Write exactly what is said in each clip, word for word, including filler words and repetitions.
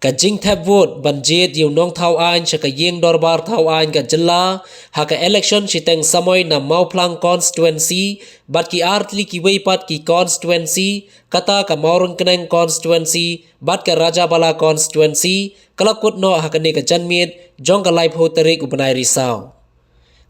Ka jingthep vote ban jied ïa u nongthaw aiñ sha ka ïing dorbar thaw aiñ ka jylla ha ka election shiteng samoi na Mawphlang constituency bad ki artylli kiwei pat ki constituency, kata ka Mawryngkneng constituency bad ka Rajabala constituency, ka la kut noh ha kane ka janmiet jong ka laiphew tarik u bnai Risaw.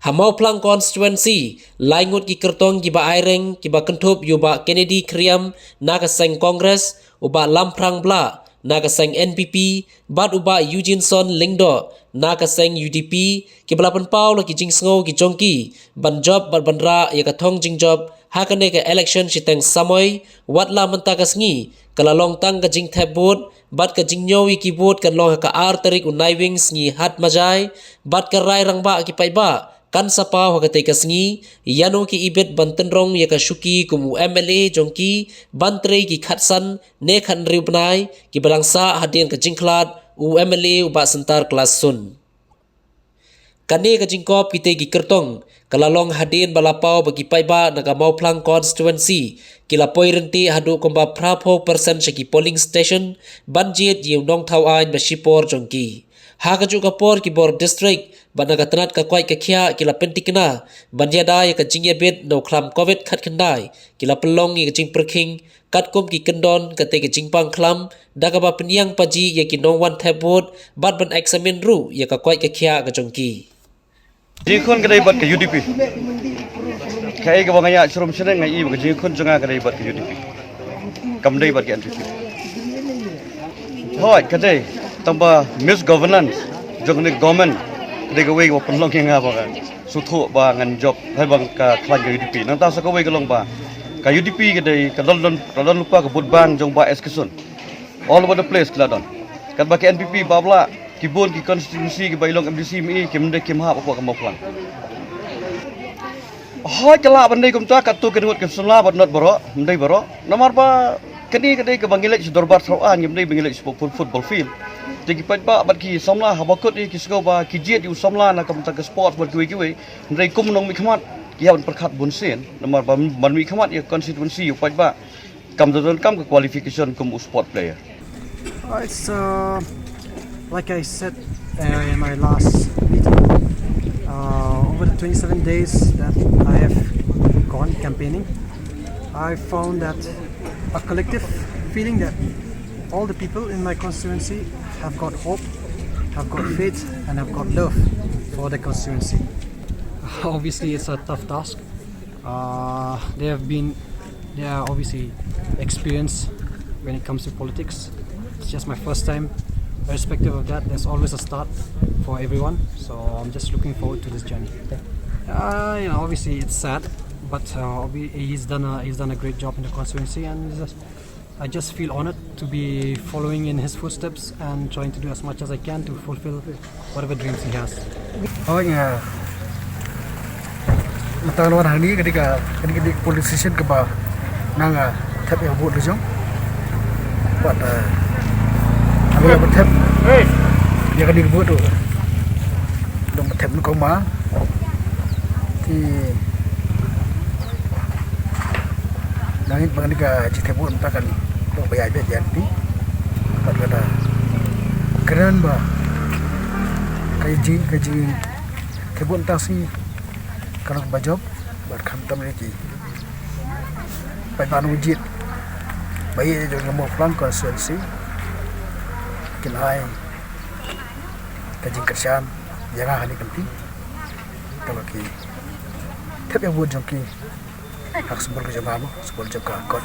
Ha Mawphlang constituency, lai ngut ki kyrtong kiba aireng kiba kynthup ïa u Bah Kennedy Khyrïam na ka seng Congress, u Bah Lamphrang Blah na ka seng N P P bad u Bah Eugeneson Lyngdoh na ka seng U D P, kiba la pynpaw la ki jingsngew ki jong ki ban jop bad ban rah ïa ka thong jingjop ha kane ka election shiteng samoi, wat la mynta ka sngi ka la long tang ka jingthep vote bad ka jingñiew ïa ki vote kan long ha ka ar tarik u Naiwieng sngi Hatmajai, bad ka rai rangbah ki paidbah kan sa paw ha katei ka sngi ïano ki ibit ban tynrong ïa ka shuki kum u M L A jong ki ban trei ki khatsan ne khathynriew bnai kiba dang sah hadien ka jingkhlad u M L A u Bah Syntar Klas Sun. Kane ka jingkop kitei ki kyrtong ka la long hadien ba la paw ba ki paidbah na ka Mawphlang constituency ki la poi ryntih haduh kumba phraphew percent sha ki polling station ban jied ïa u nongthaw aiñ ba shipor jong ki. Ha kajuh ka por ki bor district bad na ka tnat ka koit ka khiah ki la pynthikna ban ïada ïa ka jingïabit na u khlam covid khatkhyndai, ki la pynlong ïa ka jingpyrkhing katkum ki kyndon katei ka jingpang khlam da kaba pynïang paji ïa ki nongwan thep vote bad ban examine ruh ïa ka koit ka khiah ka jong ki. Jingkhun ka dei bad ka U D P. Kaei kaba nga ïa shrum shneng nga i ba ka jingkhun jong nga ka dei bad ka U D P. Kam dei bad ka N P P. Hooid ka dei tang ba misgovernance jong ka government ka dei kawei kaba pynlong ïa nga ba nga sngewthuh ba ngan jop haba nga khlaiñ ka U D P. Nangta sa kawei ka long ba ka U D P ka dei ka don don ka don lypa ka vote bank jong Bah S K Sun. All over the place ki la don. Katba ka N P P ba bla ki bun ki constituency kiba i long M D C M E kim dei kim hap hapoh ka Mawphlang. Hooid ka lah ban dei kumta katto katne ngut kim samla bad not baroh, ym dei baroh. Namar ba kane ka dei kaba ngi leit sha dorbar thaw aiñ, ym dei ba ngi leit sha football field. Te ki paidbah bad ki samla haba kut ïa ki sngew ba ki jied ïa u samla na ka bynta ka sports bad kiwei kiwei, hynrei kum u nongmihkhmat ki hap ban pyrkhat bunsien namar ba ban mihkhmat ïa ka constituency ïa u paidbah. Kam da don kam ka qualification kum u sport player. Uh, it's uh, like I said uh, in my last meeting, uh, over the twenty-seven days that I have gone campaigning, I found that a collective feeling that all the people in my constituency have got hope, have got faith, and have got love for the constituency. Obviously, it's a tough task. Uh, they have been, they are obviously experienced when it comes to politics. It's just my first time. Irrespective of that, there's always a start for everyone. So I'm just looking forward to this journey. Uh, you know, obviously it's sad, but uh, obvi- he's done a he's done a great job in the constituency, and he's just, I just feel honored to be following in his footsteps and trying to do as much as I can to fulfill whatever dreams he has. Hooid nga mynta nga wan hangne ka dei ka ka dei ka dei ka polling station kaba nga nga thep ïa ka vote ka jong. Bad nga ïa ba thep ïa ka dei ka vote tu. Dang ba thep nyngkong ma. Te nga ngeit ba kane ka jingthep vote mynta kan long ba ïaid beit ïa lynti. Bad ka da kren ba ka jing ka jingthep vote mynta sngi ka long ba jop bad khamtam ïa ki paidbah nongjied ba ïeit jong ka Mawphlang constituency kin ai ka jingkyrshan ïa nga ha kane ka lynti. Ka long ki thep ïa ka vote jong ki ha ka symbol ka jong nga mo, symbol jong ka kot.